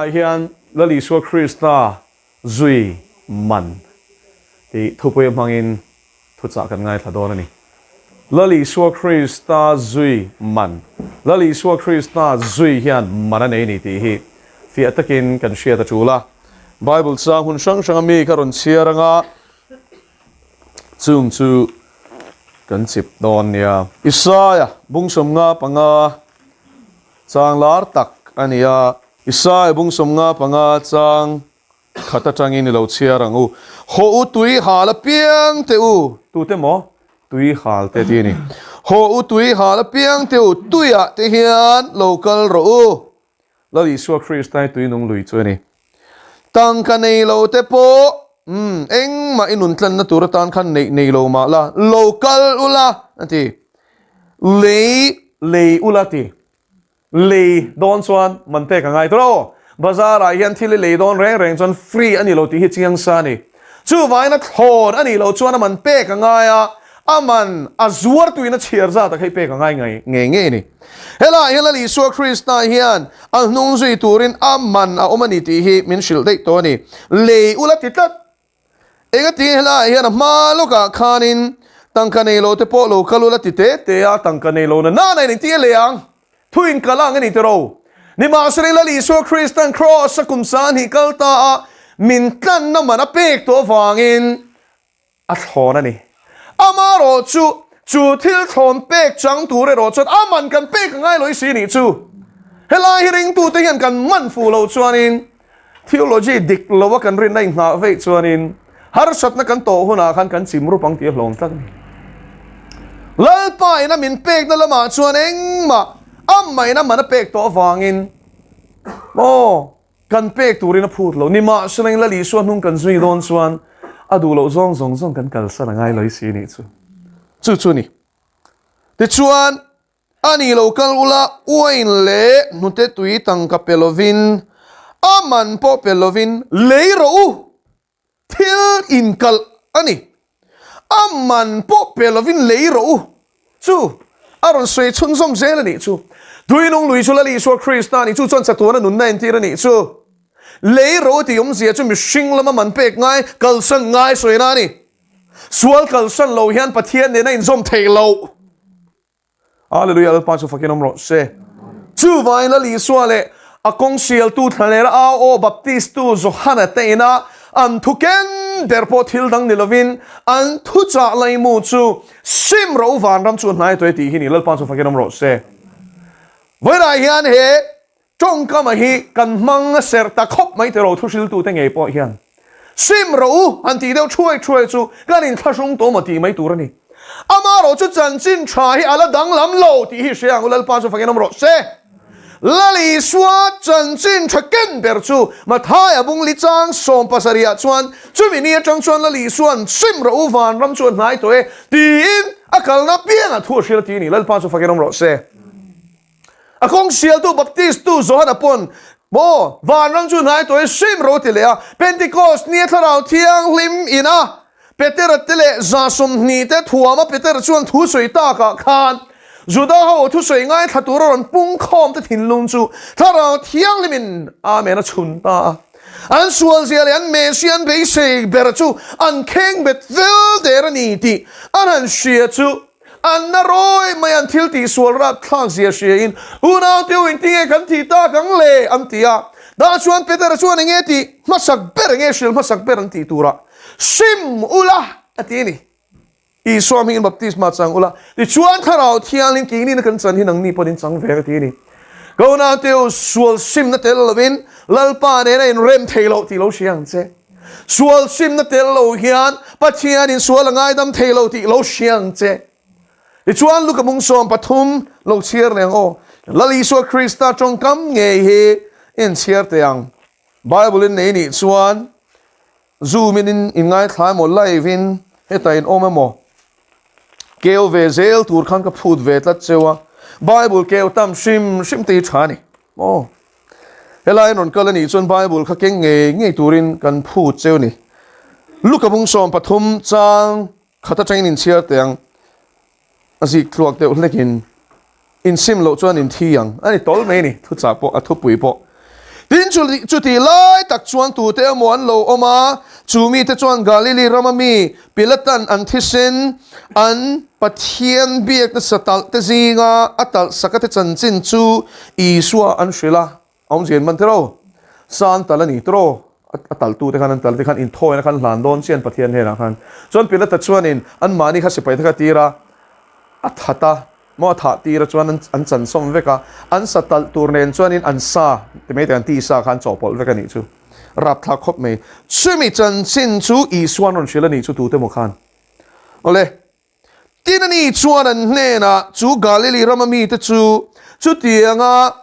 Vawiinah hian Lal Isua Krista zui man tih thupui hmangin thuchah kan ngaithla dawn a ni. Lal Isua Krista zui man, Lal Isua Krista zui hian man a nei a ni tih hi fiah takin kan hriat a tul a. Bible chang hun hrang hranga mi ka rawn chhiar anga chung chu kan chip dawn nia. Isaia bungsawmnga panga Chang lar tak a ni a. Isai bung 55 chang khat atangin i lo chhiar ang u. Haw u tui hal apiang teh u. Tute maw? Tui hal te tih a ni. Haw u tui hal apiang teh u, tuiah te hian lo kal rawh u. Lal Isua Krista hi tui nung lui chu a ni. Tangka nei lo te pawh, umm, engmah i nun tlanna tur atan khan neih nei lo mah la, lo kal ula, a ti. Lei, lei ula ti. Lei dawn chuan man pek a ngai tur aw. Bazar ah hian thil i lei dawn reng reng chuan free a ni lo tih hi chiang sa a ni. Chuvangin a thlawn a nih loh chuan a man pek a ngai a, a man a zuar tuin a chhiar zat a kha i pek a ngai ngei ngei ngei a ni. Helaiah hian Lal Isua Krista hian a hnung zui turin a man a awm a ni tih hi min hrilh daih tawh a ni. Lei ula ti tlat. Engati helaiah hian a hma lawkah khanin tangka nei lo te pawh lo kal ula ti te te a, tangka nei lo na nana in engtin nge lei ang? Thu in kal ang a ni tiro. Nimahsela Lal Isua Kristan Kraws a kum 20 kal ta a, min tlanna man a pek tawh avangin a thlawn a ni. Amaherawh chu, chu thil thlawn pek chang tur erawh chuan a man kan pek a ngai lo i si nih chu. Helai hi ringtute hian kan man fuh loh chuanin Theology dik lo a kan rinna inghah veih chuanin harsatna kan tawh hunah khan kan chim rup ang tih a hlawm tlat a ni. Lalpa ina min pekna lamah chuan engmah amah ina man a pek tawh avangin maw kan pek turin a phut lo. Nimahsela in Lal Isua hnung kan zui dawn chuan a duh loh zawng zawng zawng kan kalsan a ngai lo i si nih chu. Chu chu a ni. Tichuan A ni lo kal ula, uain leh hnute tui tangka pe lovin, a man pawh pe lovin lei rawh u. Thil inkalh a ni. A man pawh pe lovin lei rawh u. Chu a rawn sawi chhunzawm zel a nih chu. Tuinung lui chu Lal Isua Krista a nih chu chuan chatuana nunna entir a nih chu. Lei rawh u tih awmzia chu mihring lama man pek ngai, kalsan ngai sawina a ni. Sual kalsan lo hian Pathian nena inzawm theih loh. Hallelujah Lalpa chu fakin awm rawh se. Chuvangin Lal Isua leh a kawng sialtu thlalera au aw Baptistu Johana te ina an thu ken ber pawh thil dang ni lovin an thu chah laimu chu sim ro vanram chu hnai tawh e tih hi ni Lalpa chu fakin awm rawh se. Vawiinah hian he tawngkama hi kan hmang a serh ta khawp mai tiraw thuhriltute ngei pawh hian sim ro u han tih deuh thuai thuai chu kan inthlahrung tawh maw tih mai tur a ni. Amaherawh chu chanchin tha hi a la danglam lo tih hi hria ang u Lalpa chu fakin awm rawh se. Lal Isua chanchin tha ken ber chu Mathaia bung li chang 70 ah chuan chumi ni atang chuan Lal Isua'n sim rawh u vanram chu a hnai tawh e tiin a kalna piangah thu a hrilh a ti a ni Lalpa chu fakin awm rawh se. A kawng sialtu Baptistu Johana pawn, Maw, vanram chu hnai tawh e hrim ro ti leh a, Pentecost nia thlarau thianghlim ina Petera te leh 20 te thuama Petera chuan thu sawi takah khan Juda ho thusawi ngaithla tura rawn pung khawm te thinlung chu thlarau thianghlimin Amen a chhun ta a. An sualzia leh an Messiah an beisei ber chu an kheng bet vel der a ni tih an han hria chu An na rawi mai an thil tih sual rat thlak zia hria in, Unau te u engtinge kan thih tak ang le? an ti a. Dah chuan Petera chuan enge tih hmasak ber enge hrilh hmasak ber an tih turah sim ula a ti a ni. Isua hmingin baptisma chang ula, tichuan Thlarau Thianghlim keini na kan chan hi nangni pawhin chang ve ang a ti a ni. Ka unau te u, sual simna tel lovin Lalpa nena inrem thei loh tih lo hria ang che. Sual simna tel lo hian Pathianin sual a ngaidam thei lo tih lo hria ang che. Tichuan Luka mung 13 lo chhiar leh ang aw. Lal Isua Krista tawngkam ngei hi in chhiar teh ang. Bible in nei nih chuan Zoom in in ngaithla emaw live in hetah in awm emaw keu ve zel tur khan ka phut ve tlat cheu a. Bible keu tam hrim hrim te hi tha a ni. Aw. Helai rawn kal a nih chuan Bible kha keng ngei ngei turin kan phut cheu ni. Luka bung 13 chang khat atangin inchhiar teh ang. A zik tluak deuh hlekin insim loh chuan inthi ang a ni tawl mai a ni, thuchah pawh a thupui pawh. Tin. chutih lai tak chuan tute emaw an lo awm a, chu mite chuan Galili rama mi Pilatan an thisen an Pathian biakna sa talh te zinga a talh saka te chanchin chu Isua an hrilh a. A awmzia in man tiraw? Sa an talh a ni tiraw? A talhtu te khan an talh te khan inthawina khan hlan dawn chian Pathian hnenah khan. Chuan Pilata chuanin anmahni kha sipai te kha tir a, a that a, maw a thah tir a chuan an chansawm vek a, an sa talh tur nen chuanin an sa ti mai te an tisa kha an chawhpawlh vek a nih chu. Rapthlak khawp mai. Chumi chanchin chu Isua an rawn hrilh a nih chu tute maw khan. Awle. Tin ani chuan an hnenah chu Galili rama mite chu chutianga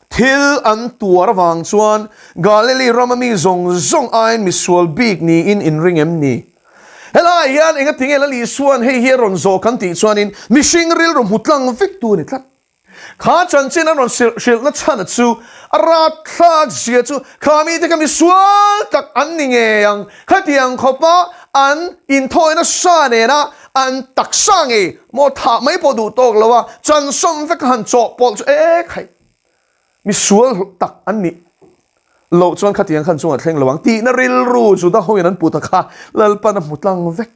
Thil an tuar avang chuan Galili rama mi zawng zawng aiin misual bik niin in ring em ni? Helaiah hian engatinge Lal Isua'n hei hi a rawn zawh kan tih chuanin mihring rilru hmu tlang vek tu a ni tlat. Kha chanchin an rawn hrilhna chhana chu a ratthlak zia chu kha mite kha misual tak an ni ngei ang. Khatiang khawpa an inthawina sa nena an taksa ngei maw thah mai pawh duh tawk lo a, chansawm vek a han chawhpawlh chu e khaih misual tak an nih loh chuan khatiang khan chungah thleng lo ang tihna rilru Juda hoin an put a kha Lalpan a hmu tlang vek.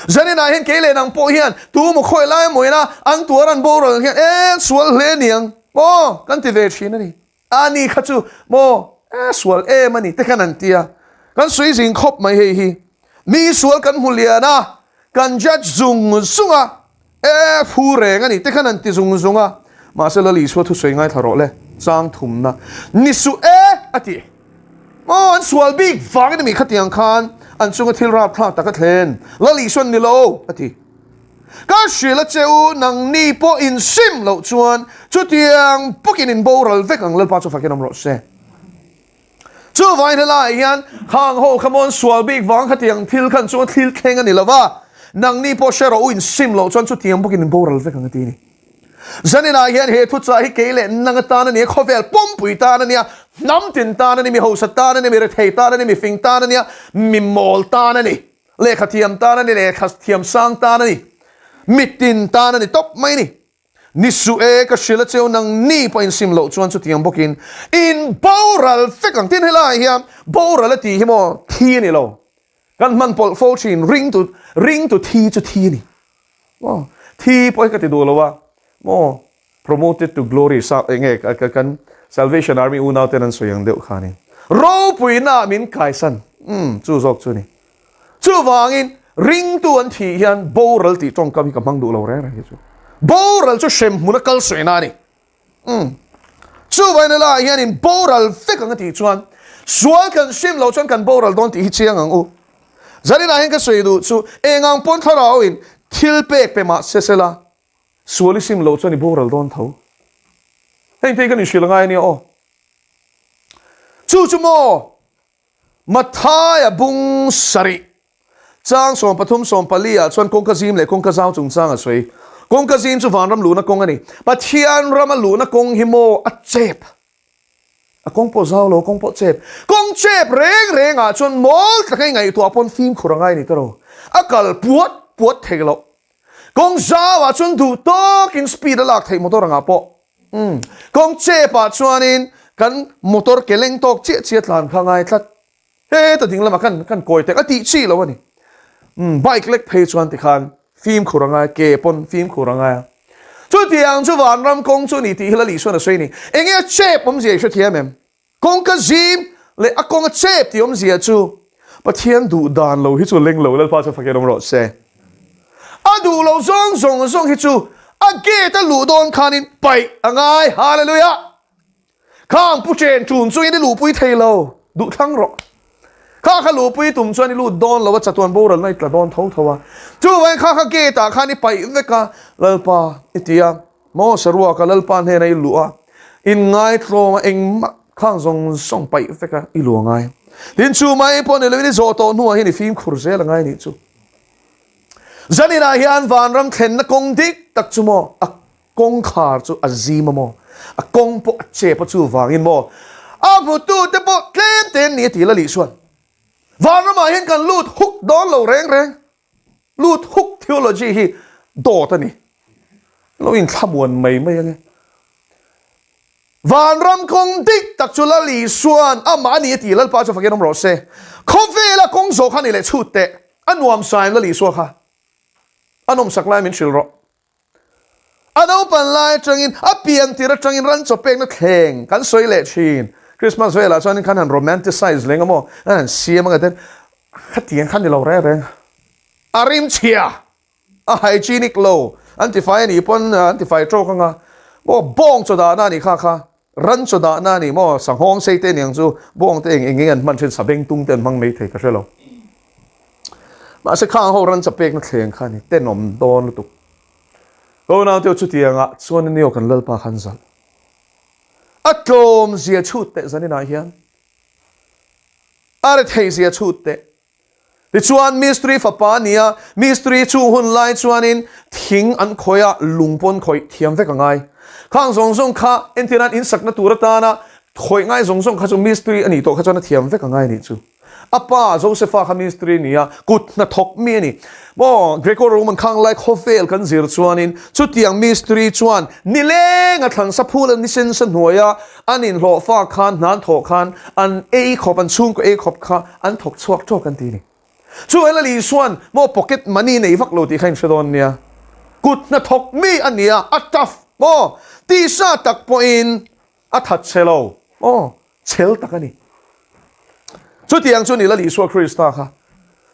Zaninah hian kei leh nang pawh hian tu maw khawi lai mawina an tuar an boral hian e sual hle niang maw kan ti ve thin a ni. A ni kha chu maw eh sual em a ni te khan an ti a, kan sawi zing khawp mai hei hi. Mi sual kan hmu lian a, kan judge zung zung a, eh phu reng a ni te khan an ti zung zung a. Mahse Lal Isua thusawi ngaithla rawh le, chang thumna ni suh e a ti. Maw an sual bik vangin a mi khatiang khan an chunga thil rapthlak tak a thlen, Lal Isuan ni lo a ti. Ka hrilh a che u, nangni pawh insim loh chuan chutiang bawkin in boral vek ang Lalpa chu fakin awm rawh se. Chuvangin helaiah hian khang ho kha mawn sual bik vang khatiang thil khan chuan thil thleng a ni lo va, nangni pawh hre rawh u insim loh chuan chutiang bawkin in boral vek ang a ti a ni. Zaninah hian he thuchah hi kei leh nang atan a ni a, khawvel pumpui tan a nia, hnam tin tan a ni, mi hausa tan a ni, mi rethei tan a ni, mi fing tan a nia, mi mawl tan a ni. Lehkha thiam tan a ni, lehkha thiam sang tan a ni, mitin tan a ni tawp mai a ni. Ni suh e, ka hrilh a cheu nang ni pawh insim loh chuan chutiang bawkin in boral vek ang. Tin helaiah hian boral a tih hi maw thi a ni lo. Kan hman pawlh fo thin ringtu ringtu thi chu thi a ni. Maw thi pawh hi ka ti duh lo a maw Promoted to glory sa eng nge kan Salvation Army unau ten an sawi ang deuh khanin ropuina ah min kaisan umm chu zawk chu ni. Chuvangin ringtu an thih hian boral tih tawngkam hi ka hmang duh lo reng reng hi chu. Boral chu hremhmun a kal sawi na a ni. Umm chuvangin helaiah hianin boral vek ang a tih chuan sual kan sim loh chuan kan boral dawn tih hi chiang ang u. Zaninah hian ka sawi duh chu engang pawn thlarauin thil pek pe mah se sela Sual i sim loh chuan i boral dawn tho. Heng te hi kan inhrilh angai ania aw. Chu chu maw Mathaia bung sarih chang 13 14 ah chuan kawngka zim leh kawngka zau chungchang a sawi. Kawngka zim chu vanram luhna kawng a ni. Pathian rama luhna kawng hi maw a chep. A kawng pawh zau lo, a kawng pawh chep. Kawng chep reng reng ah chuan mawl taka i ngaihtuah pawn fimkhur angai a ni tawh lo. A kal puat puat thei loh. Kawng zauah chuan duh tawkin speed a lak theih motor angah pawh. Umm. Kawng chepah chuanin kan motor ke leng tawk chiah chiah tlan kha ngai tlat. Heta ding lamah khan kan kawi tek a tih chi lo a ni. Umm bike lek phei chuan tikhan fimkhur a ngai, ke pawn fimkhur a ngai a. Chutiang chu vanram kawng chu a ni tih hi Lali chuan a sawi a ni. Enge a chep awmzia i hrethiam em? Kawngka zim leh a kawnga chep tih awmzia chu Pathian duh dan lo hi chu leng lo Lalpa chu fakin awm rawh se. A duh lo zawng zawng zawng hi chu a gate a luh dawn khanin paih a ngai. Hallelujah! Khang pu chen ṭun chungin i luhpui thei lo, duh thlang rawh. Kha kha luhpui tum chuan i lut dawn lo a, chatuan boralna i tla dawn tho tho a. Chuvangin kha kha gate ah khan i paih vek a, Lalpa i ti a. Maw saruaka Lalpa hnena i luh a, in ngaitlawm a engmah khang zawng zawng paih vek a i luh a ngai. Tin chu mai pawh ni loin i zawh tawh hnuah hian i fimkhur zel a ngai nih chu. Zaninah hian vanram thlenna kawng dik tak chu maw a kawngkhar chu a zim a maw, a kawng pawh a chep a chuvangin maw a hmutute pawh tlem te an ni a ti la lih chuan vanramah hian kan lut huk dawn lo reng reng. Lut huk theology hi dawt a ni. Lo inthlamuan mai mai ange. Vanram kawng dik. tak chu Lal Isua'n amah a ni a ti, Lalpa chu fakin awm rawh se. Khawvela kawng zawh kha ni leh chhut teh, a nuam sain Lal Isua kha a nawmsak lai min hrilh rawh. A naupan lai atangin, a pian tir atangin ran chaw pekna thleng kan sawi leh thin. Christmas velah chuanin khan han romanticize leng a maw, an han siam anga ten khatiang kha ni lo reng reng. A rim chhia, a hygienic lo, an tifai a nih pawn an tifai tawk anga maw bawng chaw dahna a nih kha kha, ran chaw dahna a ni maw, sanghawng sei te aniang chu bawng te eng eng nge an hman thin, sabengtung te an hmang mai thei ka hre lo. Mahse khang ho ran chaw pekna thleng kha a ni, tenawm dawn lutuk. Ka unau te chutiangah chuan a nio kan Lalpa khan zalh. A tlawm zia chhut teh zaninah hian a rethei zia chhut teh. Tichuan mistri fapa a ni a, mistri chung hun lai chuanin thing an khawih a, lung pawh an khawih thiam vek a ngai. Khang zawng zawng kha entirnan insakna tur atana khawih ngai zawng zawng kha chu mistri a nih tawh kha chuan a thiam vek a ngai a nih chu. A pa Josefa kha mistri a ni a, kut hnathawk mi a ni. Maw Greco-Roman khang lai khawvel kan zir chuanin chutiang mistri chuan nileng a thlan sa phul a nisen sa hnuaia an inhlawhfa khan hna an thawh khan an ei khawp, an chhungkaw ei khawp kha an thawk chhuak tawk an ti a ni. Chu Ella Lisuan maw pocket money nei vak lo tih kha in hre dawn nia. Kut hnathawk mi a ni a, a tough maw tisa tak pawhin A that che lo aw, chhel tak a ni. Chutiang chu ni Lal Isua Krista kha.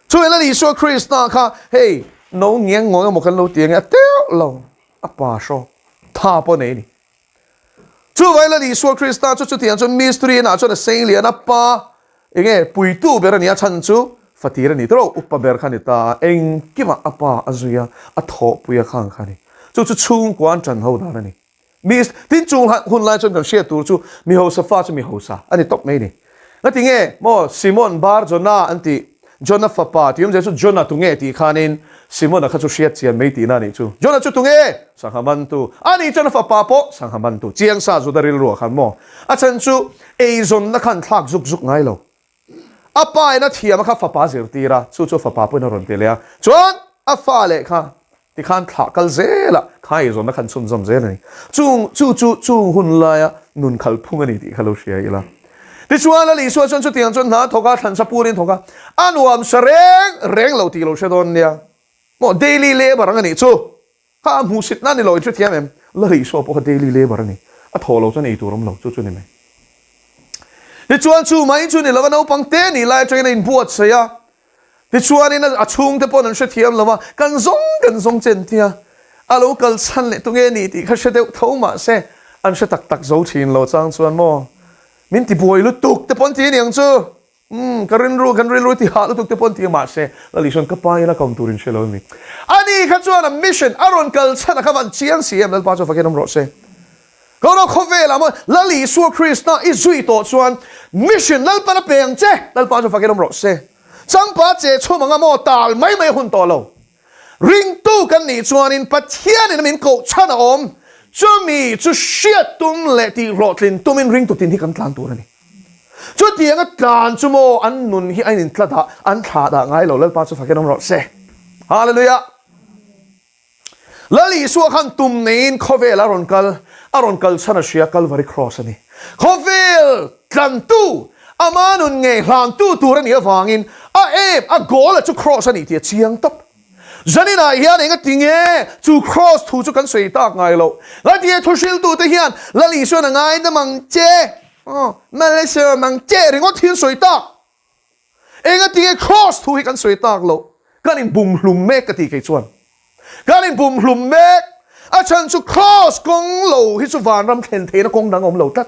Chu Lal Isua Krista kha hei no ngiang ngawng emaw kan lo ti ange a teuh lo, a pa hraw tha pawh nei a ni. Chuvai Lal Isua Krista chu chutiang chuan mystery inah chuan a sei lian a, pa enge puitu ber a ni a chhan chu fatir a ni tawh lo, upa ber kha a ni ta a, engkimah a pa a zui a, a thawhpui a khang kha a ni. Chu chu chhungkua an ṭan ho dan a ni. Mi tin chung hun lai chuan kan hriat tur chu mi hausa fa chu mi hausa a ni tawp mai ni. Ngati nge maw Simon bar Jonah an tih Jonah fapa tih awmzia chu Jonah tunge tih khanin Simona kha chu hriat chian mai tihna a nih chu. Jonah chu tunge? Sangha mantu. A nih chuan a fapa pawh sangha mantu. Chiang sa Juda rilruah khan maw a chhan chu eizawnna khan thlak zuk zuk ngai lo. A pa in a thiam a kha fapa zirtir a, chu chu fapa pawhin a rawn ti leh a. Chuan a fa leh kha tikhan thlah kal zel a, kha eizawnna khan chhunzawm zel a ni. Chung chu chu chung hun laia nun khal phung a ni tih kha lo hria ila. Tichuan Lal Isua chuan chutiang chuan hna thawk a, thlansa purin thawk a, a nuam sa reng reng lo tih lo hre dawn nia. Maw daily labour ang a nih chu. Kha a hmuhsit na ni lo i hrethiam em? Lal Isua pawh kha daily labour a ni. A thaw lo chuan ei tur awm lo, chu chu ni mai. Tichuan chu mai chu ni lo a, naupang te nih lai atangin a inbuatsaih a. Tichuanin a chhungte paw'n an hrethiam lo a, kan zawng kan zawng chen tia a lo kal chhan leh tunge ni tih kha hre deuh tho mahse an hre tak tak zo thin lo chang chuan maw min tibuai lutuk te paw'n ti aniang chu. Umm, ka rinru, kan rilru ti hah lutuk te pawh an ti a, mahse, Lali chuan ka pa ila ka awm turin hre lo a ni. Ani kha chuan a mission a rawn kal chhan a kha van chiang si em, Lalpa chu fakin awm rawh se. Ka rawh khawvelah maw Lal Isua Krista i zui tawh chuan mission Lalpan a pe ang che, Lalpa chu fakin awm rawh se. Changpa che chhum anga maw tal mai mai a hun tawh lo. Ringtu kan nih chuanin Pathianin min koh chhan a awm, chumi chu hriat tum leh tihhlawhtlin tumin ringtu tin hi kan tlan tur a ni. Chutianga tlan chu maw an nun hi a intla dah, an thlah dah ngai lo, Lalpa chu fakin awm rawh se. Hallelujah! Lal Isua khan tum neiin khawvel a rawn kal, a rawn kal chhan a hria, Calvary Cross a ni. Khawvel tlantu, ama nun ngei hlantu tur a nih avangin a aim, a goal a chu Cross a nih tih a chiang tawp. Zaninah hian enga ti nge chu Cross thu chu kan sawi tak ngai loh? Ngatinge thuhriltute hian Lal Isuan a ngaidam ang che, Malaysia ang che ringawt hi an sawi tak? Enga tinge Kraws thu hi kan sawi tak loh? Kan inbum hlum mek ka ti kei chuan. Kan inbum hlum mek. A chhan chu Kraws kawng lo hi chu vanram thlen theihna kawng dang a awm lo tlat.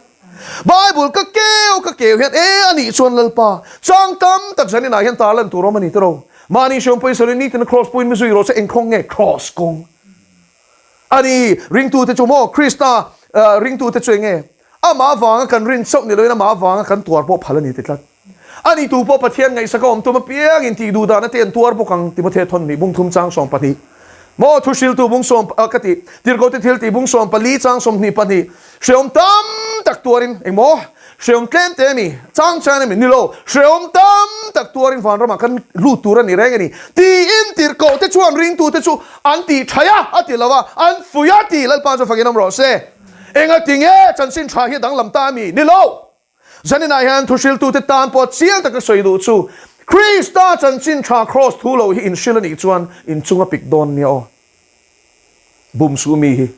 Bible ka keu ka keu hian e a nih chuan Lalpa chang tam tak zaninah hian tarlan tur awm a ni tawh. Mahni hriam pawisa leh nitin Kraws pawhin mi zui rawh se eng kawng nge Kraws kawng a ni. Ringtute chu maw Krista ringtute chu enge amah avanga kan rin chauh ni loin amah avanga kan tuar pawh phal a ni ti tlat. A ni tu pawh Pathian ngaihsak a awm tum apiangin tih duh dahna te an tuar bawk ang, Timothea thawn hnih bung thum chang 12. Maw thuhriltu bung sawm ka ti, Tirhkohte thil tih bung 14 chang 22. Hrehawm tam tak tuarin, eng maw? Hrehawm tlem te ami? Chang chang ami? Ni lo, hrehawm tam tak tuarin vanramah kan lut tur a ni reng a ni. Tiin tirhkohte chuan ringtute chu an tih thaih a, a ti lo a, an fuih a ti, Lalpa chu fakin awm rawh se. Enga tinge chanchin tha hi a danglam ta ami? Ni lo! Zaninah hian thuhriltute tan pawh chiang taka sawi duh chu Krista chanchin tha Kraws thu lo hi inhrilh a nih chuan inchung a pik dawn nia aw. Bum suh mi hi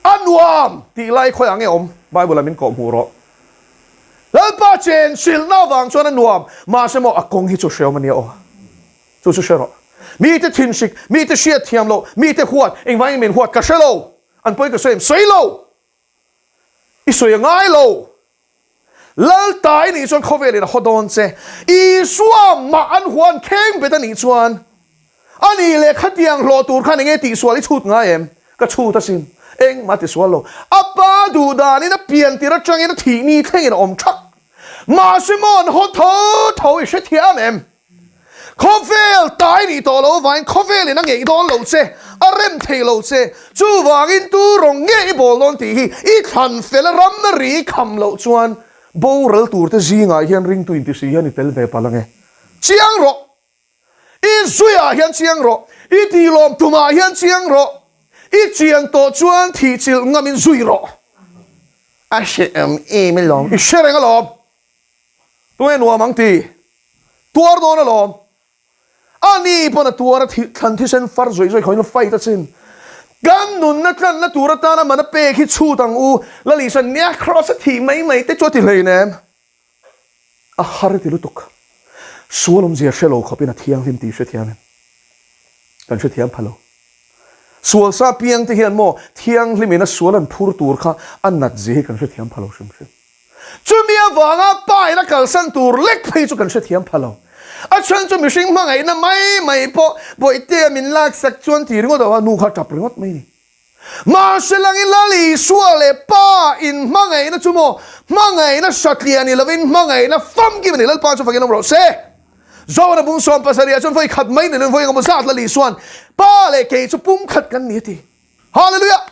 a nuam tih lai khawiah nge awm? Bible ah min kawh hmuh rawh. Lalpa chen hrilhna avang chuan a nuam, mahse maw a kawng hi chu hreawm a nia aw. Chu chu hre rawh. Mite thinhrik, mite hriat thiam loh, mite huat, engvangin min huat ka hre lo. An pawi ka sawi em? Sawi lo! I sawi a ngai lo. Lal ta i nih chuan khawvelin a haw dawn che. Isua mah an hua an kheng bet a nih chuan a nih leh khatiang hlawh tur khan enge tihsual i chhut ngai em? Ka chhut asin. Engmah tisual lo. A pa duh danin a pian tir atangin a thih ni thlengin a awm thak. Mahse maw an haw tho tho i hrethiam em? Khawvel tai nih tawh lo avangin khawvelin a ngeih dawn lo che, a rem thei lo che. Chuvangin tu rawng nge i bawl dawn tih hi i thlan fel a ram na ri i kham loh chuan boral turte zingah hian ringtu intisi hian i tel ve palh ange. Chiang rawh! I zuiah hian chiang rawh! I tihlawm tumah hian chiang rawh! I chian tawh chuan thihchilh ngamin zui rawh! A hre em em alawm. I hre reng alawm. Tunge nuam ang ti? Tuar dawn alawm. A ni pawn a tuar a thlan thisen far zawih zawih khawin a fight a chin. Kan nunna tlanna tur atana man a pek hi chhut ang u. Lalisa nia cross a thih mai mai te chu a ti hleinem. A har ti lutuk. Sual awmzia hre lo khawpin a thianghlim tih hrethiam em? Kan hrethiam pha lo. Sual sa piang te hian maw thianghlimin a sual an phur tur kha a nat zia hi kan hrethiam pha lo hrim hrim. Chumi avanga pa in a kalsan tur lek phei chu kan hrethiam pha lo. A chhan chu mihring hmangaihna mai mai pawh Bawihtea min laksak chuan ti ringawt lo a, nu kha tap ringawt mai ni. Mahse langin Lal Isua leh Pa in hmangaihna chu maw hmangaihna satliah ni lovin hmangaihna famkim a ni. Lalpa chu fakin awm rawh se. Zohana bung sawm pasarihah chuan vawi khat mai ni lovin vawi engemaw zat Lal Isua'n Pa leh kei chu pumkhat kan ni a ti. Hallelujah!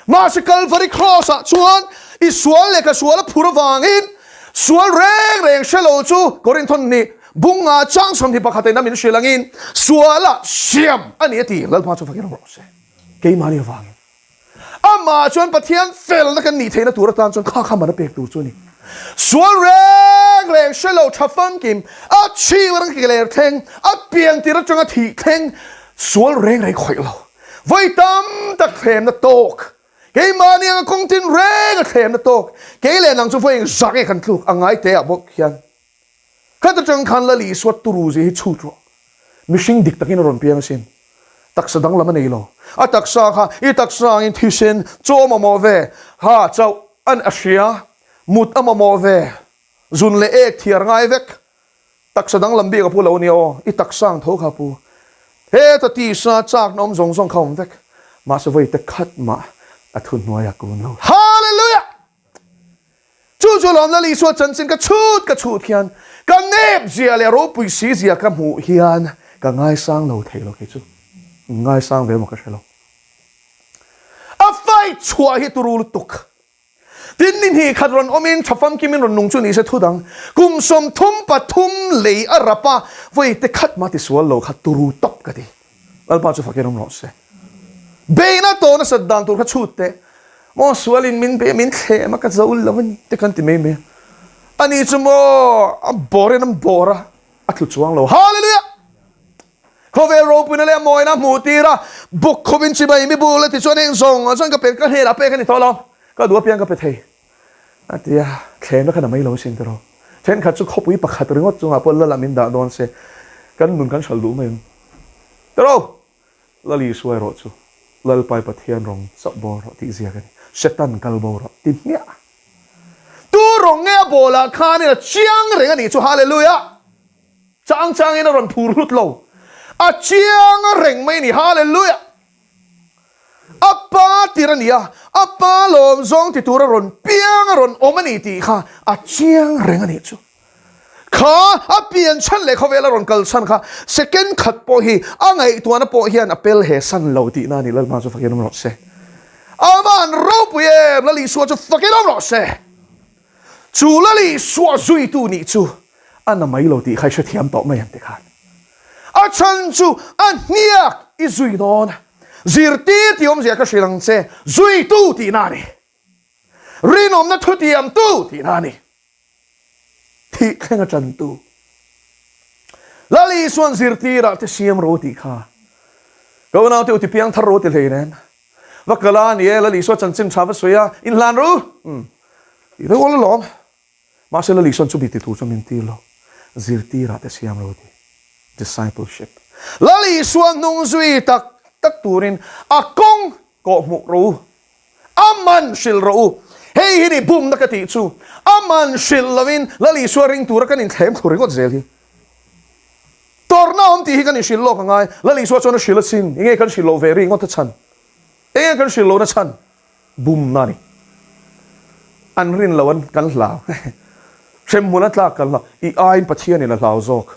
Mahse Kalvari Kraws ah chuan i sual leh ka sual a phur avangin sual reng reng hre lo chu Korinthon nih bunga chang 21 in a min hrilh angin suala siam a ni a ti. Lalpa chu fakin awm rawh se. Keimahni avangin. Amah chuan Pathian felna kan nih theihna tur atan chuan kha kha man a pek tur chu a ni. Sual reng reng hre lo tha famkim a chhing atanga ke ler thleng a pian tir atanga thih thleng sual reng reng khawih lo. Vawi tam tak thlemna tawk, keimahni anga kawng tin reng a thlemna tawk, kei leh nang chu vawi eng zah nge kan tluk a ngai te ah bawk hian khat atang khan Lal Isua turu zia hi chhut rawh. Mihring dik takin a rawn piang asin. Taksa danglam a nei lo. A taksa kha i taksa angin thisen chaw a mamawh ve, ha chauh a hria, mut a mamawh ve, zun leh ek thiar ngai vek. Taksa danglam bik a pu lo nia aw, i taksa ang tho kha a pu. Heta tisa chakna awm zawng zawng kha awm vek. Mahse vawi te khat mah a thu hnuai a kun lo. Hallelujah! Chu chu lawm Lal Isua chanchin ka chhut ka chhut hian ka nep zia leh ropui si zia ka hmuh hian ka ngaisang lo thei lo kei chu. Ngaisang ve maw ka hre lo. A fight chhuah hi turu lutuk. Tin, ni hnih khat rawn awmin tha famkimin rawn nung chu ni se thu dang. Kum 33 lei a rap a, vawi te khat mah tisual lo kha turu tawp ka ti. Lalpa chu fakin awm rawh se. Beihna tawh nasat dan tur kha chhut teh. Maw sualin min bei a, min thlem a, ka zo lo a ni te khan ti mai mai a. Ani chu maw a bawrin an bawr a, a tlu chuang lo. Hallelujah! Khawvel ropuina leh a mawina hmuh tir a, buk khawpin chibai mi bul a ti chuan heng zawng ah chuan ka pe ka hnenah pek a ni tawh lo, ka duh apiang ka pe thei a ti a, thlemna khan a mai lo asin tiraw. Thenkhat chu khawpui pakhat ringawt chungah pawh Lal ah min dah dawn se kan nun kan hral duh mai ang tiraw. Lal Isua erawh chu Lalpai Pathian rawng chauh bawl rawh tih ziak a ni, Setan kal bo rawh ti hmiah. Tu rawng nge a bawlah khanin a chiang reng a nih chu Hallelujah! Chang changin a rawn phur hlut lo. A chiang a reng mai a ni. Hallelujah! A pa tir a ni a, a pa lawm zawng ti tur a rawn piang a rawn awm a ni tih kha a chiang reng a nih chu. Kha a pian chhan leh khawvel a rawn kal chhan kha second khat pawh hi a ngaihtuahna pawh hian a pel he san lo tihna a ni. Lalpa chu fakin awm rawh se. Aman ropui em! Lal Isua chu fakin awm rawh se. Chu Lal Isua zuitu nih chu a na mai lo tih kha i hrethiam tawh mai ang ti khan. A chhan chu a hniak i zui dawn. Zirtir tih awmzia ka hrilh ang che, zuitu tihna a ni. Rinawmna thutiamtu tihna a ni. Thih thleng a tantu. Lal Isuan zirtirah te siam ro tih kha. Ka unaute u ti piang thar ro ti hlei nen. Va kal a ni e, Lal Isua chanchin tha va sawi a, inhlan ru. Umm. Tih deuh awl alawm. Mahse Lal Isuan chumi ti tur chuan min tir lo. Zirtirah te siam ro ti. Discipleship. Lal Isua hnung zui tak tak turin a kawng kawhhmuh ro u. A man hrilh rawh u. Hei hi ni bumna ka tih chu. A man hrilh lovin Lal Isua ring tura kan inthlem thlu ringawt zel hi. Tawrhna awm tih hi kan inhrilh lawk a ngai. Lal Isua chuan a hrilh asin. Enge kan hrilh loh ve ringawt a chhan? Enge kan hrilh lohna chhan? Bumna a ni. An rin loh an kan hlau. Hremhmun a tlak kan hlau. I aiin Pathianin a hlau zawk.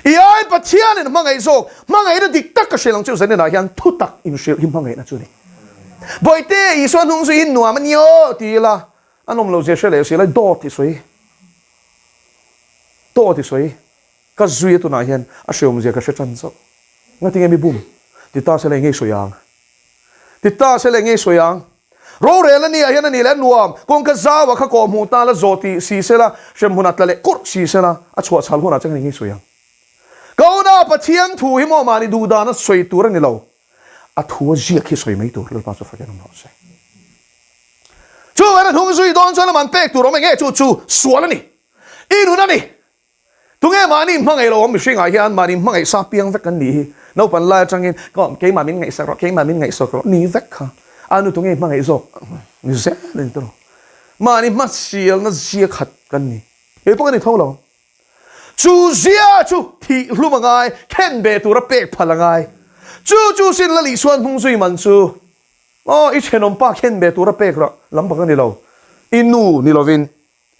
I ai Pathianin hmangaih zawk, hmangaihna dik tak ka hrilh ang chu zaninah hian thu tak inhrilh hi hmangaihna chu a ni. Bawihte, Isua hnung zui hi nuam a ni aw ti ila, a nawm lo zia hre leh si lai dawt i sawi, dawt i sawi, ka zui a tunah hian a hreawm zia ka hre tan chauh. Ngatinge mi bum ti ta sela engei sawi ang? Ti ta sela engei sawi ang? Rorel a nia hian a nih leh a nuam, kawngka zau a kha kawh hmuh ta la zawh tih si sela, hrem hunah tla leh kurh si sela, a chhuah chhal hunah chuan engin sawi ang? Ka una Pathian thu hi maw mahni duh dana sawi tur a ni lo, a thu a ziak hi sawi mai tur, Lalpa chu fakin awm rawh se. Chuvangin a hnung zui dawn chuan aman pek tur awm eng nge chu chu sual a ni, i nun a ni. Tunge mahni hmangaih lo awm mihringah hian mahni hmangaih sa piang vek kan nih hi. Naupan lai atangin ka keimah min ngaihsak rawh, keimah min ngaihsak rawh ni vek kha. A nu tunge hmangaih zawk ni zel a ni tawh. Mahni hmasialna zia khat kan ni. Kei pawh ka ni tho lo. Chu zia chu thih hlum a ngai, khen ve tura pek phal a ngai. Chu chu sin la Lisuan hnung zui man chu aw i thenawmpa khen ve tura pek rawh lam bak a ni lo. I nu ni lovin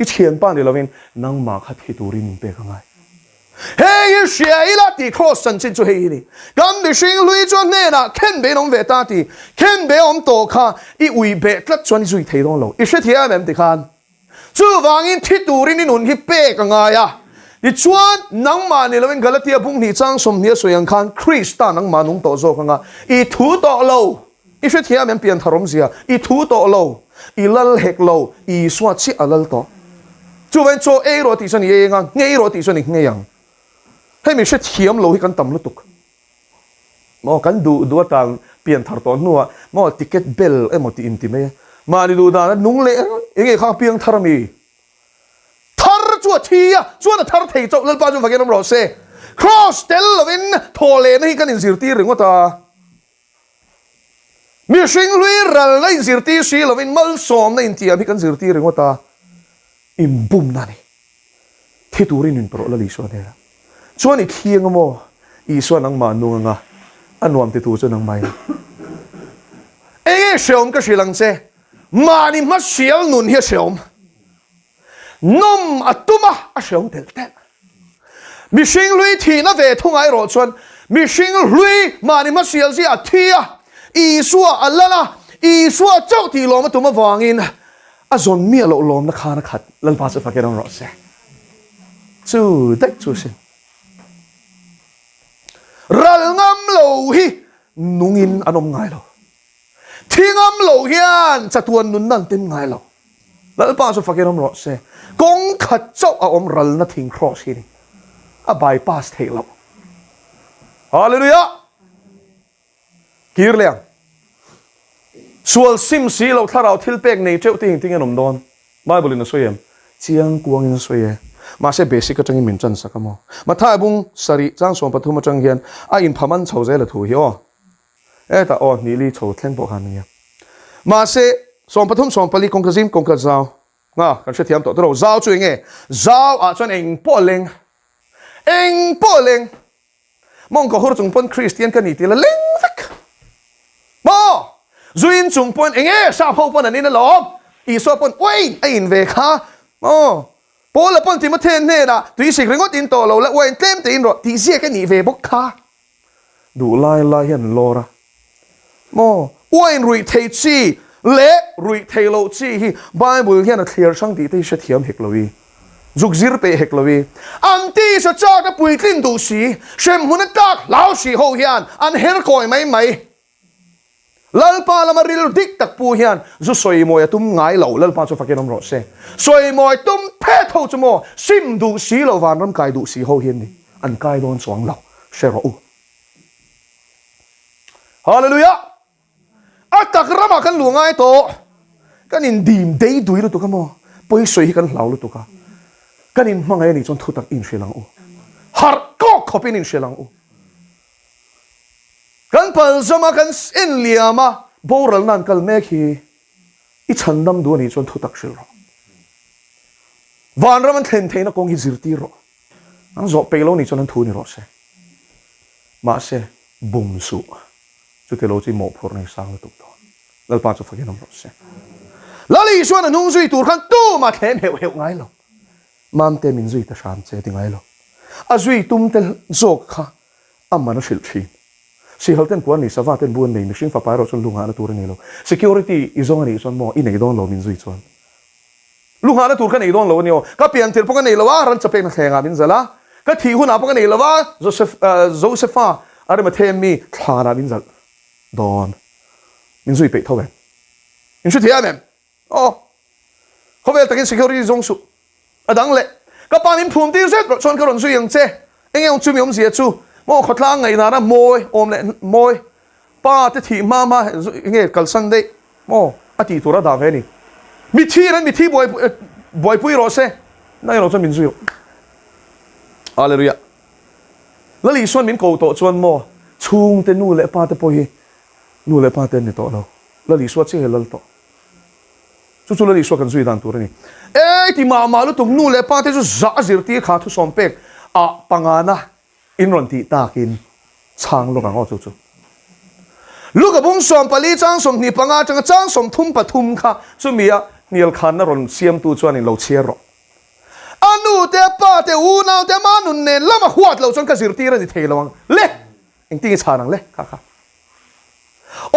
I thianpa ni lovin nangmah kha thi turin min pek a ngai. Hei hi hria ila tih Kraws chanchin chu hei hi ni. Kan mihring hlui chu a hnenah khen bein awm ve ta ti. Khen be awm tawh kha i ui beh tlat chuan i zui thei dawn lo. I hrethiam em tikhan? Chuvangin thi turin i nun hi pek a ngai a. Tichuan, nangmah ni lovin Galatia bung hnih chang 20 a sawi ang khan Krista nangmah nung tawh zawk anga i thu tawh lo. I hrethiam em pianthar awmzia? I thu tawh lo, i lal hek lo, Isua chiah a lal tawh. Chuvangin chaw ei rawh tih chuan i ei ang a, nghei rawh tih chuan i nghei ang. Hei mi hrethiam lo hi kan tam lutuk. Maw kan duh duh atang pianthar tawh hnuah maw ticket bel emaw tih inti mai a. Mahni duh dan a nung leh eng nge kha piangthar ami? Thar chu a thi a, chuan a thar thei chauh Lalpa chu vakin awm rawh se. Kraws tel lovin thawhlehna hi kan inzirtir ringawt a. Mihring hlui ralna inzirtir si lovin malsawmna intiam hi kan zirtir ringawt a, inbumna a ni. Thi turin in pawh Lal Isua hnenah chuan i thliang a maw? Isua nangmah nung anga a nuam titu chu nangmah i ni. Enge hreawm ka hrilh ang che, mahni hmasial nun hi a hreawm. Nawm a tum a, a hreawm telh telh. Mihring hlui thihna ve thungah erawh chuan mihring hlui mahni hmasial zia a thi a, Isua a lal a, Isua chauh tih lawm a tum avangin a zawn miah loh lawmna khan a khat. Lalpa chu fakin awm rawh se. Chu daih chu sin. Ral ngam lo hi nungin an awm ngai lo. Thi ngam lo hian chatuan nunna an tem ngai lo. Lalpa chu fakin awm rawh se. Kawng khat chauh a awm ralna thing cross hi ni. A bypass theih loh. Hallelujah! Kir leh ang. Sual sim si lo thlarau thil pek nei teuh te engtin nge an awm dawn? Bible in a sawi em? Chiang kuangin a sawi e. Mahse basic atangin min tan sak a maw? Matthai bung sarih chang 13 atang hian a inphaman chho zel a thu hi aw. Hetah aw hnih li chho thleng pawh khan ania. Mahse, 13 14 kawngka zim kawngka zau nga kan hrethiam tawh tawh lo. Zau chu eng nge? Zau ah chuan eng pawh a leng. Eng pawh a leng. Mawngkaw hur chung pawn Kristian ka ni tih la leng vek. Maw? Zuin chung pawn eng nge sap ho pawn an in alawm. Isua pawn uain a in ve kha. Maw? Paula pawn Timothea hnenah tuisik ringawt in tawh lo la uain tlem te in rawh tih ziak a nih ve bawk kha. Duh lai lai hian lawr a. Maw? Uain ruih thei chi leh ruih thei loh chi hi Bible hian a thliar hrang tih te hi hrethiam hek lo i. Zuk zir peh hek lo i. An tisa chak a puitlin duh si, hremhmun a tlak hlau si ho hian an her kawi mai mai. Lalpa lama rilru dik tak pu hian zu sawimawi a tum ngai lo, Lalpa chu fakin awm rawh se. Sawimawi tum phet ho chu maw sim duh si lo vanram kai duh si ho hi an ni, an kai dawn chuang lo, hre rawh u. Hallelujah! A tak ramah kan luh ngai tawh, kan indim dei dui lutuk a maw, pawisawi hi kan hlau lutuk a, kan inhmangaih a nih chuan thutak inhrilh ang u, harh kawk khawpin inhrilh ang u. Kan palzama kan en liam a, boralna an kal mek hi i chhandam duh a nih chuan thutak hrilh rawh. Vanram an thlen theihna kawng hi zirtir rawh. An zawh peih lo nih chuan an thu ni rawh se. Mahse, bum suh. Chuti lo chu i mawhphurhna i sang lutuk dawn. Lalpa chu fakin awm rawh se. Lal Isuan a hnung zui tur khan tumah thlem heuh heuh ngai lo. Mamte min zui ta hram che ti ngai lo. A zui tum te zawk kha a man a hrilh thin. Sihal ten puan nei, sava ten bu an nei, mihring fapa erawh chuan lu nghahna tur a nei lo. Security i zawng a nih chuan maw i nei dawn lo min zui chuan. Lu nghahna tur ka nei dawn lo a ni aw. Ka pian tir pawh ka nei lo a, ran chapekna thlengah min zalh a. Ka thih hunah pawh ka nei lo a, Joseph Josepha Arimathea mi thlanah min zalh dawn. Min zui peih tho em? Min hre thiam em? Aw. Khawvel takin security zawng suh. A dang leh. Ka pa min phum tir zet rawh chuan ka rawn zui ang che. Enge awm chu mi awmzia chu? Maw khawtlang ngaihnana mawi awm leh mawi pa te thih hma hma enge kalsan daih maw a tih tur a dah ve a ni. Mithi in an mithi buai buaipui rawh se. Nang erawh chuan min zui rawh. Hallelujah. Lal Isuan min ko tawh chuan maw chhungte nu leh pa te pawh hi nu leh pa te an ni tawh lo. Lal Isua chiah hi a lal tawh. Chu chu Lal Isua kan zui dan tur a ni. Ei ti mah mah lutuk nu leh pa te chu zah a zirtir kha thusawm pek ah pangana in rawn tih takin chhang lawk ang aw chu chu. Luka bung 14 chang 25 atanga chang 33 kha chumi a hnial khanna rawn siamtu chuan in lo chhiar rawh. A nu te a pa te unau te ama nun nen lama huat loh chuan ka zirtir a ni thei lo ang le. Engtin nge chhan ang le kha kha.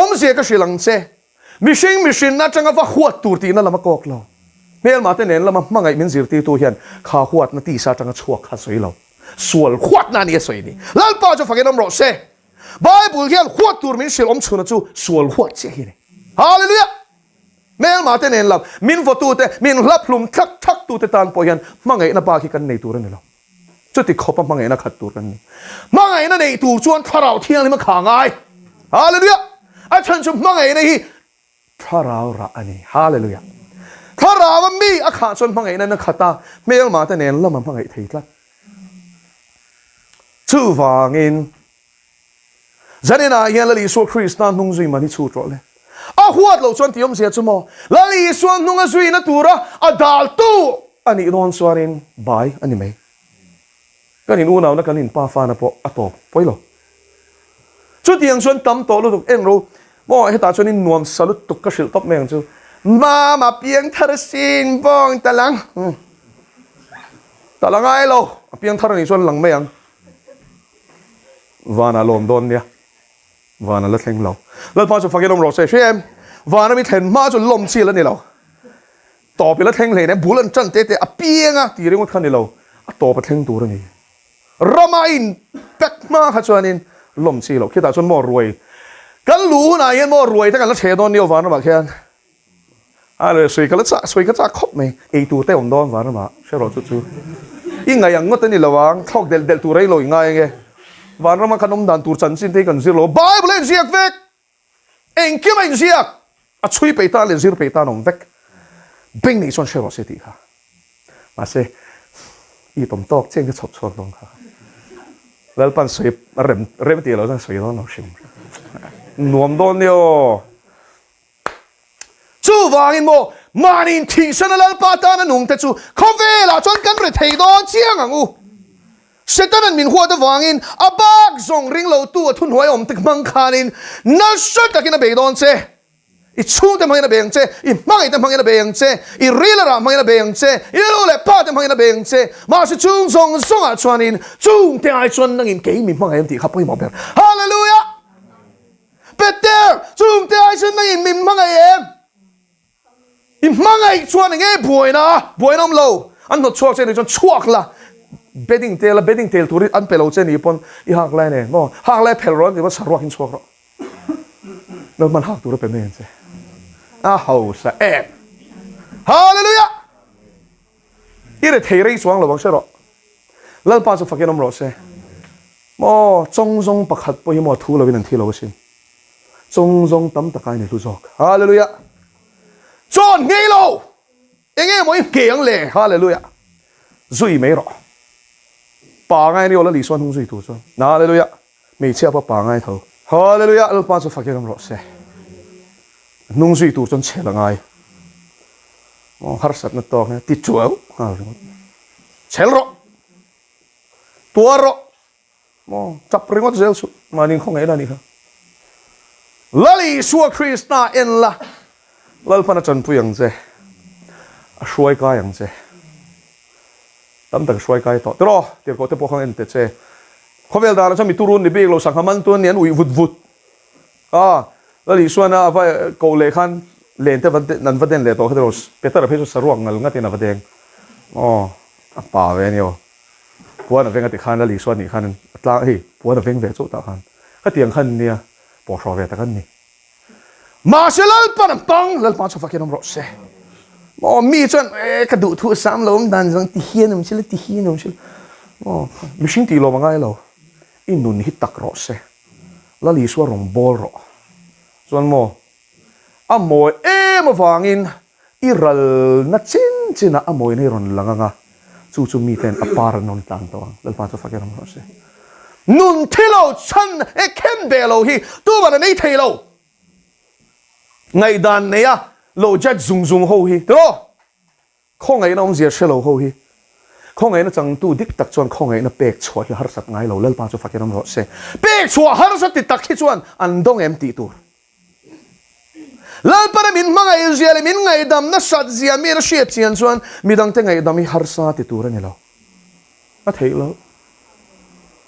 Awmzia ka hrilh ang che. Mihring mihrinna atanga va huat tur tihna lam a kawk lo. Hmelma te nen lama hmangaih min zirtirtu hian kha huatna tisa atanga chhuak kha sawi lo. Sual huatna a ni a sawi ni. Lalpa chu fakin awm rawh se. Bible hian huat tur min hrilh awm chhuna chu sual huat chiah hi a ni. Hallelujah! Hmelma te nen lam min vawtute, min hlap hlum thak thak tute tan pawh hian hmangaihna bak hi kan nei tur a ni lo. Chuti khawpa hmangaihna khat tur kan ni. Hmangaihna neih tur chuan Thlarau Thianghlim a kha ngai. Hallelujah! A chhan chu hmangaihna hi Thlarau rah a ni. Hallelujah! Thlarau a mi a khah chuan hmangaihna in a khat a, hmelma te nen lam a hmangaih thei tlat. Chuvangin Zaninah hian Lal Isua Krista hnung zui man hi chhut rawh le. A huat loh chuan tih awmzia chu maw? Lal Isua hnung a zuina tura a daltu a nih dawn chuanin bai a ni mai. Kan in unauna kan in pa fana pawh a tawp pawi lo. Chutiang chuan tam tawh lutuk eng ro maw hetah chuan in nuam sa lutuk ka hrilh tawp mai ang chu. Mama piang thar sin bawng ta lang. Ta la ngai lo. A piang thar a nih chuan lang mai ang. Van a lawm dawn nia. Van a la thleng lo. Lalpa chu fakin awm rawh se. Hria em? Van ami thlen hma chu lawm chi la ni lo. Tawp i la thleng hlei nen bul an tan te te a piang a ti ringawt kha ni lo. A tawp a thleng tur a ni. Rama in pack hma kha chuanin lawm chi lo. Khitah chuan maw ruai kan luh hunah hian maw ruai te kan la chhe dawn nia van ramah khian. A le sawi ka la chah sawi ka chah khawp mai ei tur te awm dawn van ramah hre rawh chu chu i ngaih ang ngawt a ni lo ang thlawk delh delh tur ei lo i ngai ange van rama kan awm dan tur chanchin te hi kan zir lo Bible a inziak vek engkim a inziak a chhui peih tan leh zir peih tan awm vek beng nei chuan hre rawh se tih kha mahse i tawm tawk chiang ka chhawp chhuak dawn kha Lalpan sawi rem rem tih lo chuan sawi dawn lo hrim nuam dawn nia aw. Chuvangin maw, mahni inthihsana Lalpa tana nungte chu khawvelah chuan kan ri thei dawn chiang ang u. Setanan min huat avangin a bak zawng ring lotu a thuhnuai awm te hmang khanin nasa takin a bei dawn che. I chhungte hmangin a bei ang che, i hmangaihte hmangin a bei ang che, i rilarah hmangin a bei ang che, i nu leh pate hmangin a bei ang che. Mahse chung zawng zawngah chuanin chungte ai chuan nangin kei mi hmangaih ang tih kha pawimawh ber. Hallelujah! Peter, chungte ai chuan nangin min hmangaih em? I hmangaih chuan enge buaina? Buaina awm lo. An hnawt chhuak che ni chuan chhuak la. Bedding tel a, bedding tel turin an pe lo che ni pawn i hak lai nen maw? Hak lai phel rawh an ti pawn saruakin chhuak rawh. Lalpan hak tur a pe mai ang che. A hausa em. Hallelujah! I re thei rei chuang lo ang hre rawh. Lalpa chu fakin awm rawh se. Maw chawng zawng pakhat pawh hi maw thu lovin an thi lo asin. Chawng zawng tam taka in i hlu zawk. Hallelujah! Chawn ngei lo! Enge maw i hngei ang le? Hallelujah! Zui mai rawh. Pa ngai ni aw Lal Isua hnung zui tur chuan. Hallelujah! Hmeichhia pawh pa ngai tho. Hallelujah! Lalpa chu fakin awm rawh se. Hnung zui tur chuan chhel a ngai. Aw harsatna tawk hian ti chuau nghal ringawt. Chhel rawh! Tuar rawh! Maw tap ringawt zel suh mahni khawngaih la nih kha. Lal Isua Krista en la, Lalpan a tanpui ang che, a hruai kai ang che. Tam tak a hruai kai tawh. Tiraw, tirhkoh te pawh kha en teh che. Khawvel danah chuan mi turun ni bik lo, sangha man tu an ni, an uih vut vut. A, Lal Isuan a va koh leh khan len te an va den leh tawh kha tiraw, Petera phei chu saruak ngal ngatin a va deng. Aw, a pa ve a ni aw. Puan a veng a ti khan Lal Isua nih khan a tlang hei puan a veng ve chauh tah khan khatiang khan nia pawhhrawh ve tak an ni. Mahse Lalpan a hmang, Lalpa chu fakin awm rawh se. Maw mi chuan e ka duh thu a sam lo ang dan zawng ti hian awm sila ti hian awm sila. Maw mihring tih lawm a ngai lo. I nun hi tak rawh se. Lal Isua rawn bawl rawh. Chuan maw A mawi em avangin i ralna chin chinah a mawina hi rawn lang ang a, chu chu miten a par an rawn tlan tawh ang. Lalpa chu fak i ram rawh se. Nun thi lo chhan e khen ve lo hi tuman an ei thei lo. Ngaihdan neia lo judge zung zung ho hi tiraw? Khawngaihna awmzia hre lo ho hi khawngaihna changtu dik tak chuan khawngaihna pek chhuah hi harsat ngai lo, Lalpa chu fakin awm rawh se. Pek chhuah harsa ti tak hi chuan an dawng em tih tur. Lalpana min hmangaih zia leh min ngaihdam nasat zia mi a hriat chian chuan midangte ngaihdam hi harsa ti tur a ni lo. A theih loh.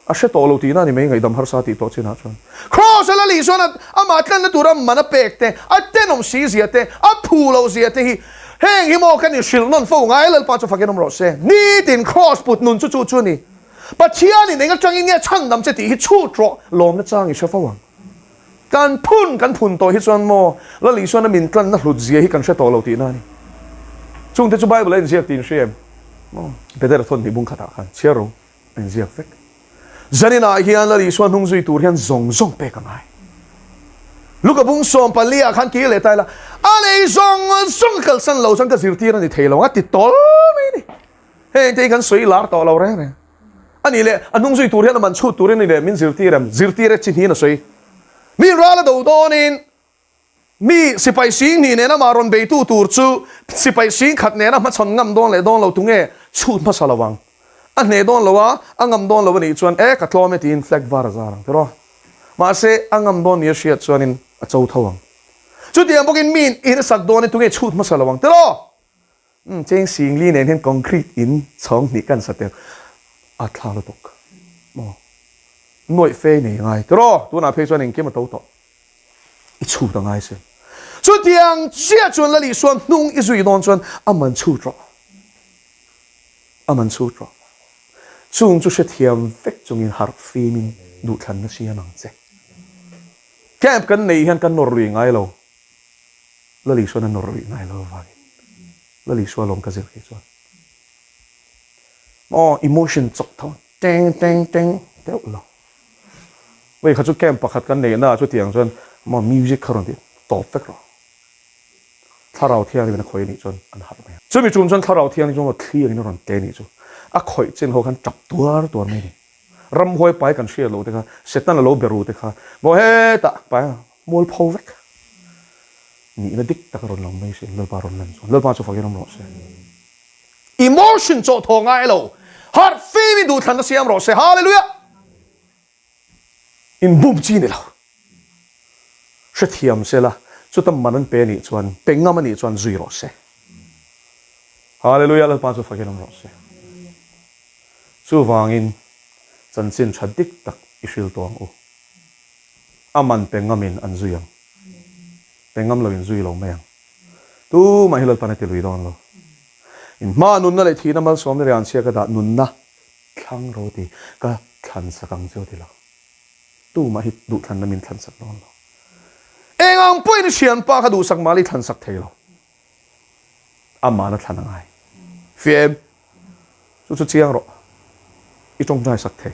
A hre tawh lo tihna a ni mai ngaihdam harsa tih tawh chinah chuan. Kraws a la lih chuan amah tlanna tura man a pek te, a tenawm si zia te, a phu loh zia te hi heng hi maw kan inhrilh nawn fo ngai Lalpa chu fakin awm rawh se. Nitin Kraws put nun chu chu chu a ni. Pathianin eng atangin nge chhandam che tih hi chhut rawh lawmna chang i hre fo ang. Kan phun kan phun tawh hi chuan maw Lal Isuan a min tlanna hlut zia hi kan hre tawh lo tihna a ni. Chungte chu Bible a inziak tih in hria em? Maw Petera thawn hnih bung khatah khan chhiar ro a inziak vek. Zaninah hian Lal Isua hnung zui tur hian zawng zawng pek a ngai. Luka bung 14 ah khan kir leh ta ila, a lei zawng zawng kalsan lo chuan ka zirtir a ni thei lo ang a ti tawl mai a ni. Heng te hi kan sawi lar tawh lo reng reng. A nih leh, a hnung zui tur hian a man chhut turin a ni leh min zirtir em? Zirtir e chi hniin a sawi. Mi ral a do dawnin mi sipai sing hnih nena mah rawn beitu tur chu sipai sing khat nena hmachhawn ngam dawn leh dawn lo tunge chhut hmasa lo ang. A hneh dawn lo a, a ngam dawn lo a nih chuan e ka tlawm e tiin flag var a zar ang tiraw. Mahse, a ngam dawn nia hriat chuanin a cho tho ang. Chutiang bawkin mi in a sak dawnin tunge chhut hmasa lo ang tiraw. Umm cheng singli nen hian concrete in chhawng hnih kan sa tel a thla lutuk maw nuaih fe nei ngai tiraw tunah phei chuan engkim a to tawh i chhut a ngai sin chutiang chiah chuan Lal Isua hnung i zui dawn chuan a man chhut rawh a man chhut rawh chung chu hrethiam vek chungin harh fimin duhthlanna siam ang che camp kan neih hian kan nawr lui ngai lo. Lal Isuan a nawr rih ngai lo avangin Lal Isua lawm ka zir khi chuan maw emotion chawk tho teng teng teng deuh lo. Wei kha chu camp pakhat kan neih na ah chutiang chuan maw music kha rawn ti tawp vek rawh. Thlarau Thianghlim in a khawih anih chuan an harh mai a. Chumi tum chuan Thlarau Thianghlim chu maw thli angin a rawn te anih chu a khawih chin ho khan tap tuar tuar mai a ni. Ramhuai pai kan hriat loh te kha Satan a lo be ru te kha maw hetah pai a Mualpho vek nihna dik tak a rawn lang mai sin, Lalpa rawn lan chuan. Lalpa chu fakin awm rawh se. Emotion chawh thaw ngai lo, harh fim in duhthlanna siam rawh se. Hallelujah! In bum chi ni lo. Hrethiam se la, chuta man an pe anih chuan, pe ngam anih chuan zui rawh se. Hallelujah! Lalpa chu fakin awm rawh se. Chuvangin chanchin tha dik tak i hril tawh ang u. A man pe ngamin an zui ang. Pe ngam loin zui lo mai ang. Tumah hi Lalpan a ti lui dawn lo. In hma nunna leh thihna malsawmna leh anchhia ka dah nunna thlang ro ti ka thlan sak ang che aw ti lo. Tumah hi duhthlanna min thlan sak dawn lo. Eng ang pawhin i thianpa kha duhsak mah la i thlansak thei lo. Amahna thlan a ngai. Fiah em? Chu chu chiang rawh. I tawngtai sak thei.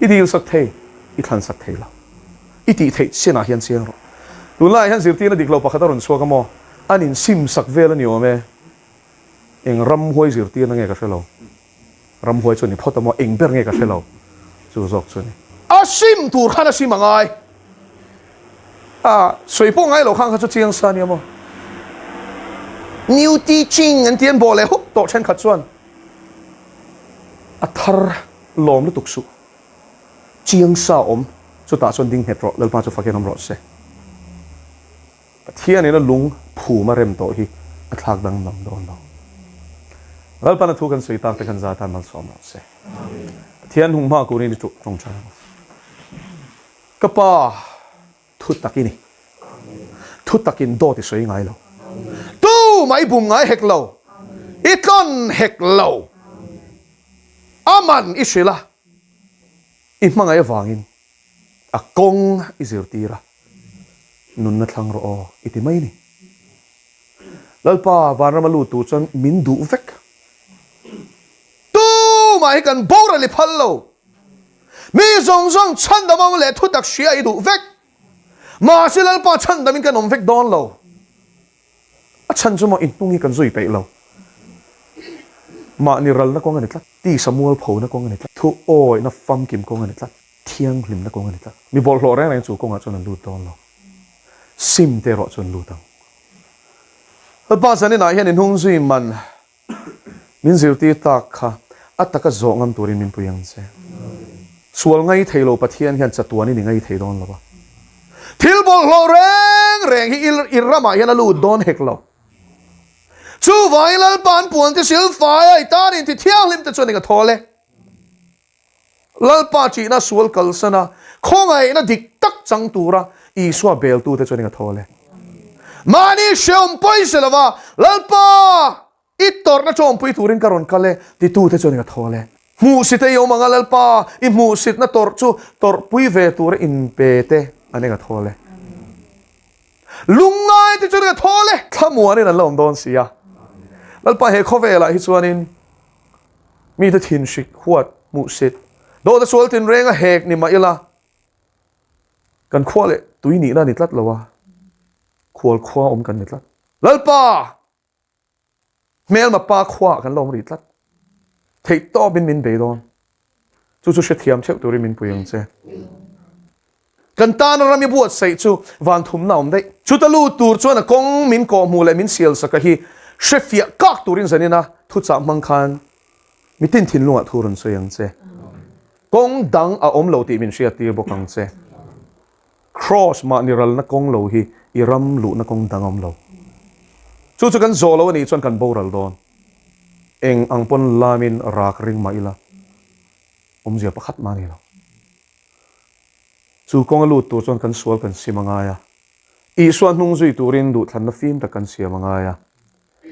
I dil sak thei. I thlan sak thei lo. I tih theih chinah hian chiang rawh. Tunlaiah hian zirtirna dik lo pakhat a rawn chhuak a maw? An insim sak vel a ni awm e. Eng ramhuai zirtirna nge ka hre lo. Ramhuai chu a ni phawt a maw? Eng ber nge ka hre lo. Chu zawk chu a ni. A sim tur khan a sim a ngai. A sawi pawh ngai lo khan kha chu chiang sa a nia maw? New teaching an ti an bawh leh hup tawh thenkhat chuan a thar lawm lutuk suh. Chiang sa awm chutah chuan ding nghet rawh, Lalpa chu fakin awm rawh se. Pathianin a lung phum a rem tawh hi a thlak danglam dawn lo. Lalpan a thu kan sawi tak te khan za tan malsawm rawh se. Pathian hung hma kurin i tawngtai ang u. Ka pa, thu tak i ni. Thu takin dawt i sawi ngai lo. Tumah i bum ngai hek lo. I tlawn hek lo. A man i hrilh a, i hmangaih avangin a kawng i zirtir a. Nunna thlang rawh aw, i ti mai ni. Lalpa, vanrama lut tur chuan min duh vek. Tumah hi kan boral i phal lo. Mi zawng zawng chhandam awm leh thutak hria i duh vek. Mahse Lalpa chhandamin kan awm vek dawn lo. A chhan chu maw i hnung hi kan zui peih lo. Mahni ralna kawng a ni tlat. Tisa mualphona kawng a ni tlat. Thu awihna famkim kawng a ni tlat. Thianghlimna kawng a ni tlat. Mi bawlhhlawh reng reng chu kawngah chuan an lut dawn lo. Sim te erawh chu an lut ang. Lalpa zaninah hian i hnung zui man Min zirtir tak kha a taka zawh ngam turin min pui ang che. Sual ngai thei lo Pathian hian chatuanin i ngai thei dawn lo a. Thil bawlhhlawh reng reng hi i ramah hian a lut dawn hek lo. Chuvangin Lalpa an puan te silfai a i tan inti thianghlim te chuan eng a thawl e. Lalpa ṭihna sual kalsana khawngaihna dik tak chang tura Isua beltute chuan eng a thawl e. Mahni hreawm pawi se lova, Lalpa, i tawrhna ṭawmpui turin ka rawn kal e, titute chuan eng a thawl e. Hmuhsite i awm anga Lalpa, i hmuhsitna tawrh chu tawrhpui ve tura inpe te an eng a thawl e. Lungngaite chuan eng a thawl e. Thlamuanin an la awm dawn si a. Lalpa, he khawvelah hi chuanin Mite thinhrik, huat, hmuhsit, dawta sual tinreng a hek ni mah ila, kan khua leh tui nihna a ni tlat lo a, khual khua awm kan ni tlat. Lalpa! Hmelma pa khuaah kan la awm rih tlat. Theihtawpin min bei dawn. Chu chu hrethiam theuh turin min pui ang che. Kan tana ram i buatsaih chu van thumna awm daih. Chuta lut tur chuan a kawng min kawhhmuh leh min sialsaka hi hrefiah kak turin zanina thuchah hmang khan mitin thinlungah thu rawn sawi ang che. Kawng dang a awm lo tih min hriattir bawk ang che. Kraws mahni ralna kawng lo hi i ram luhna kawng dang a awm lo. Chu chu kan zawh lo a nih chuan kan boral dawn. Eng ang pawn lamin rak ring mah ila awmzia pakhat mah a ni lo. Chu kawnga lut tur chuan kan sual kan sim a ngai a, Isua hnung zui turin duhthlanna fim tak kan siam a ngai a,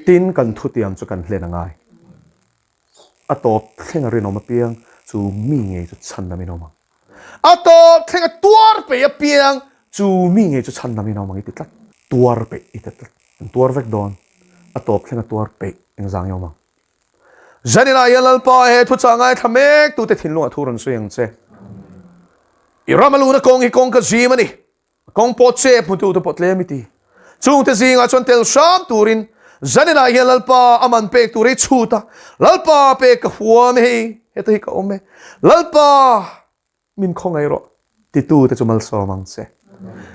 tin kan thutiam chu kan hlen a ngai. A tawp thlenga rinawm apiang chu mi ngei chu chhan namin a awm ang. A tawp thlenga tuar peih apiang chu mi ngei chu chhan namin a awm ang i ti tlat. Tuar peih i ti tlat. Kan tuar vek dawn. A tawp thlenga tuar peih engzang i awm ang. Zaninah hian Lalpa he thuchah ngaithla mek tute thinlungah thu rawn sawi ang che. I ram a luna kawng hi kawng ka zim a ni. A kawng pawh chep hmutu te pawh tlem i ti. Chungte zingah chuan tel hram turin zaninah hian Lalpa a man pek tur hi chhut a, Lalpa pek ka huam e hei, heta hi ka awm e. Lalpa! Min khawngaih rawh, titute chu malsawm ang che.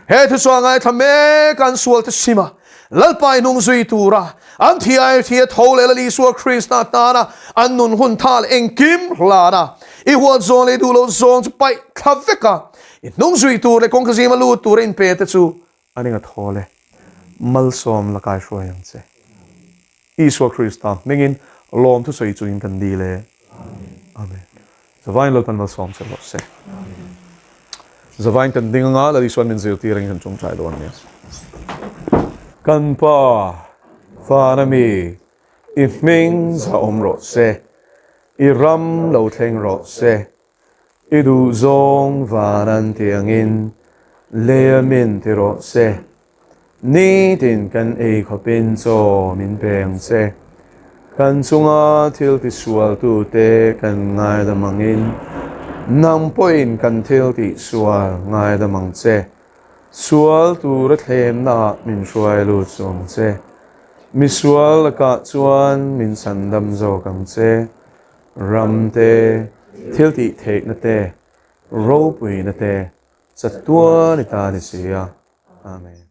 He thuchhuah ngaithla mek an sualte sim a, Lalpa i hnung zui tura an thi ai thi a tho leh Lal Isua Krista tana an nun hun tha leh engkim hlan a, i huat zawng leh i duh loh zawng chu paih thla vek a, i hnung zui tur leh kawngka zima lut tura inpe te chu an inga thawl e. Malsawm la kaihruai ang che. Isua Krista hmingin lawm thusawi chungin kan dil e. Amen. Zavain Lalpan malsawm che rawh se. Zavain kan ding anga Lal Isuan min zirtir angin kan tawngtai dawn ania. Kan Pa, Van ami, i hming za awm rawh se, i ram lo thleng rawh se, i duhzawng van an ti angin lei a min ti rawh se. Nitin kan ei khawpin chaw min pe ang che. Kan chunga thil tisualtute kan ngaidam angin, nang pawhin kan thil tihsual ngaidam ang che. Sual tura thlemnaah min hruai lut suh ang che. Misual lakah chuan min chhandam zawk ang che. Ram te, thil tihtheihna te, ropuina te, chatuan i ta ni si a. Amen.